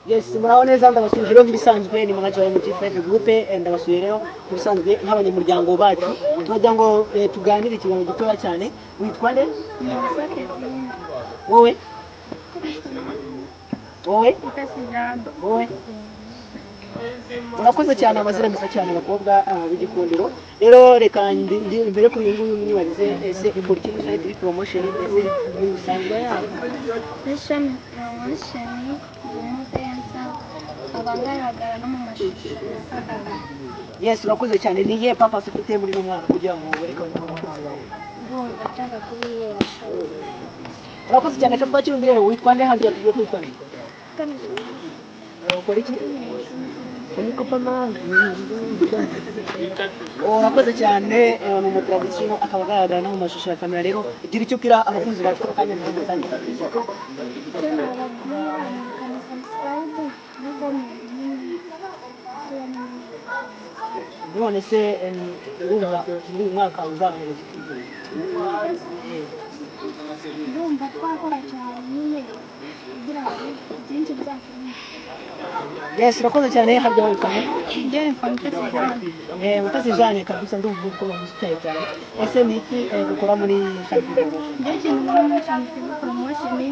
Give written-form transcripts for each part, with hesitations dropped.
Yes, muraho neza. Ndabasuhuje rero nk'ibisanzwe, ni manager wa MG5 Group. Ndabasuye rero nk'ibisanzwe nk'abanyamuryango bacu, turagira ngo tuganire ikiganiro gitoya cyane. Witwa nde wowe? Wowe? Wowe? Murakoze cyane, amazina meza cyane, abakobwa b'igikundiro. Rero reka mbere kuri uyu nguyu mwibarize: ese ikora iki muri Site Promotion ndetse muri rusange? Muri Shami Promotion ndi umudancer, nkaba ngaragara no mu mashusho. Yes, urakoze cyane. Ni iyihe purpose ufite muri uno mwaka kugira ngo wereke abanyamahanga bawe? Ndumva nshaka kubihera show. Urakoze cyane. Reka twakire undi rero. Witwa nde? Handi tugiye kwitwa nde? Ukora iki? Urakoze cyane. Ni umutradition, akaba agaragara no mu mashusho ya kamera. Rero gira icyo ubwira abakunzi bacu kanya muri rusange. Icyo nababwira ni ukanda subscribe no comment. None se urumva muri uyu mwaka uzahereza iki? Ndumva twakora cyane nyine kugira ngo byinshi bizakomeze. Yes, urakoze cyane. Harya witwa nde? Njye nitwa Mutesi Jeanne. Mutesi Jeanne, kabisa ndumva uko bamusitaye cyane. Ese ni iki ukora muri Shanti Promotion? Njye ikintu nkora muri Shanti Promotion ni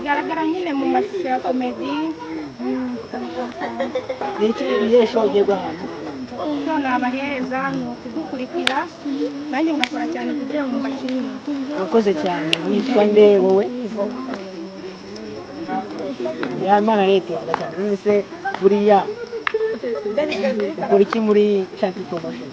garagara nyine mu mashusho ya comedy. Ni iki, iyihe show ugiye guha ahantu? Icyo nabahereza ni ukudukurikira, nanjye ngakora cyane kugira ngo mbashimire. Urakoze cyane. Witwa nde wowe? Yamana leta cyane. None se buriya ukora iki muri Shanti Promotion?